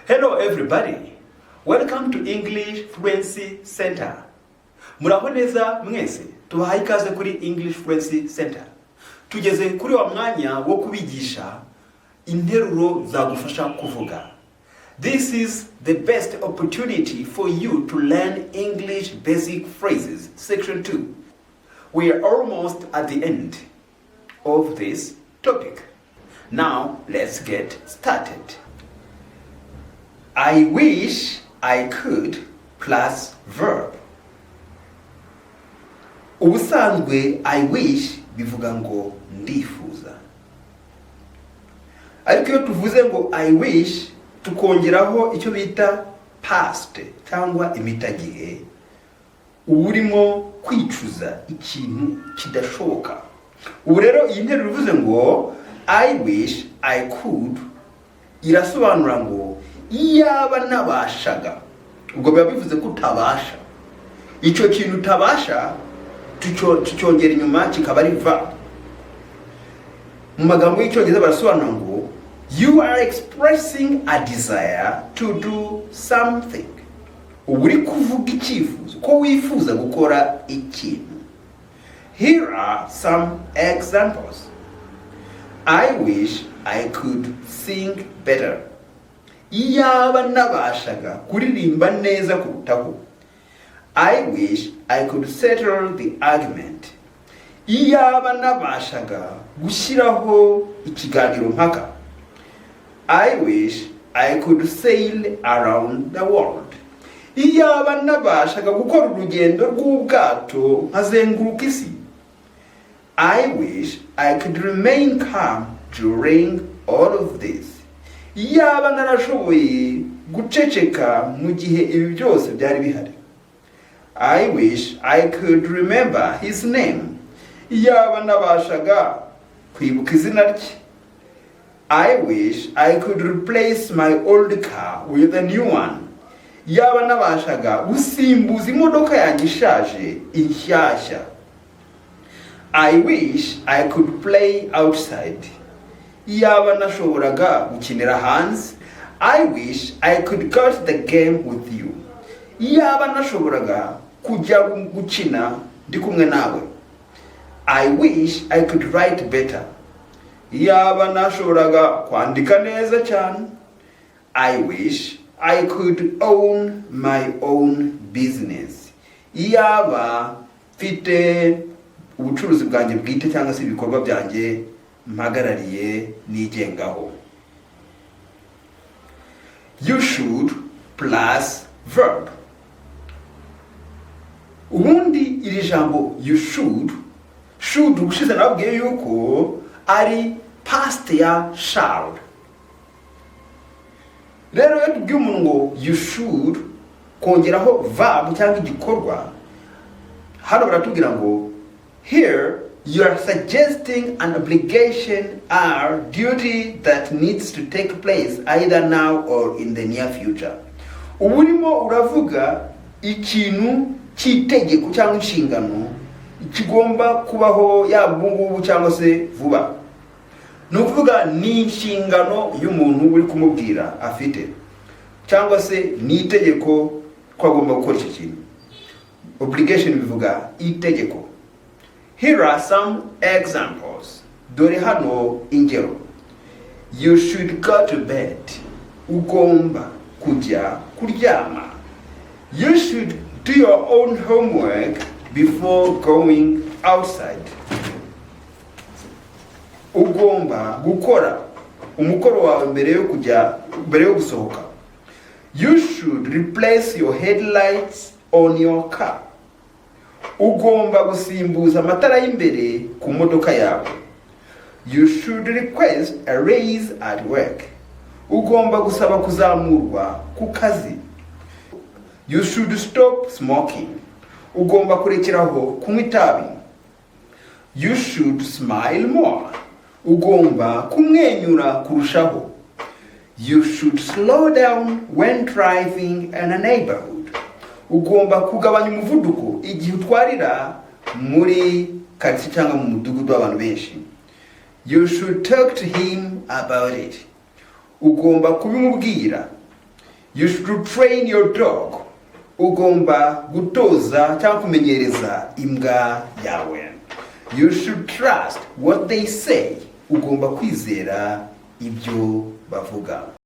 Hello everybody. Welcome to English Fluency Center. Muraho neza mwese. Tubahaye ikaze kuri English Fluency Center. Tugeze kuri wa mwanya wo kubigisha interuro zagufasha kuvuga. This is the best opportunity for you to learn English basic phrases, section 2. We are almost at the end of this topic. Now, let's get started. I wish I could plus verb. Ubusanzwe "I wish" bivuga ngo ndifuza. Ariko iyo tuvuze ngo "I wish" tukongeraho icyo bita past cyangwa impitagihe, uba urimo kwicuza ikintu kidashoboka. Ubu rero iyi nteruro ivuze ngo "I wish I could" irasobanura ngo iyaba nabashaga. Ubwo biba bivuze ko utabasha. Icyo kintu utabasha tucyongera inyuma kikaba ari verb. Mu magambo y'Icyongereza barasobanura ngo you are expressing a desire to do something. Uba uri kuvuga icyifuzo ko wifuza gukora ikintu. Here are some examples. I wish I could sing better. Iyaba nabashaga kuririmba neza kurutaho. I wish I could settle the argument. Iyaba nabashaga gushyiraho ikiganiro mpaka. I wish I could sail around the world. Iyaba nabashaga gukora urugendo rw'ubwato nkazenguruka isi. I wish I could remain calm during all of this. Iyaba narashoboye guceceka mu gihe ibi byose byari bihari. I wish I could remember his name. Iyaba nabashaga kwibuka izina rye. I wish I could replace my old car with a new one. Iyaba nabashaga gusimbuza imodoka yanjye ishaje inshyashya. I wish I could play outside. Iyaba nashoboraga gukinira hanze. I wish I could go to the game with you. Iyaba nashoboraga kujya gukina ndi kumwe nawe. I wish I could write better. Iyaba nashoboraga kwandika neza cyane. I wish I could own my own business. Iyaba mfite ubucuruzi bwanjye bwite cyangwa se ibikorwa byanjye mpagarariye nigengaho. You should plus verb. Ubundi iri jambo "you should", "should" ubushize nababwiye yuko ari past ya shall. Rero iyo tubwiye umuntu ngo "you should" kongeraho verb cyangwa igikorwa, hano baratubwira ngo here you are suggesting an obligation or duty that needs to take place either now or in the near future. Uba urimo uravuga ikintu cy'itegeko cyangwa inshingano kigomba kubaho yaba ubu ngubu cyangwa se vuba. Ni ukuvuga ni inshingano y'umuntu uri kumubwira afite, cyangwa se ni itegeko ko agomba gukora icyo kintu. Obligation bivuga itegeko. Here are some examples. Dore hano ingero. You should go to bed. Ugomba kujya kuryama. You should do your own homework before going outside. Ugomba gukora umukoro wawe mbere yo kujya, mbere yo gusohoka. You should replace your headlights on your car. Ugomba gusimbuza amatara y'imbere ku modoka yawe. You should request a raise at work. Ugomba gusaba kuzamurwa ku kazi. You should stop smoking. Ugomba kurekeraho kunywa itabi. You should smile more. Ugomba kumwenyura kurushaho. You should slow down when driving in a neighborhood. Ugomba kugabanya umuvuduko igihe utwarira muri karitsiye cyangwa mu mudugudu w'abantu benshi. You should talk to him about it. Ugomba kubimubwira. You should train your dog. Ugomba gutoza cyangwa kumenyereza imbwa yawe. You should trust what they say. Ugomba kwizera ibyo bavuga.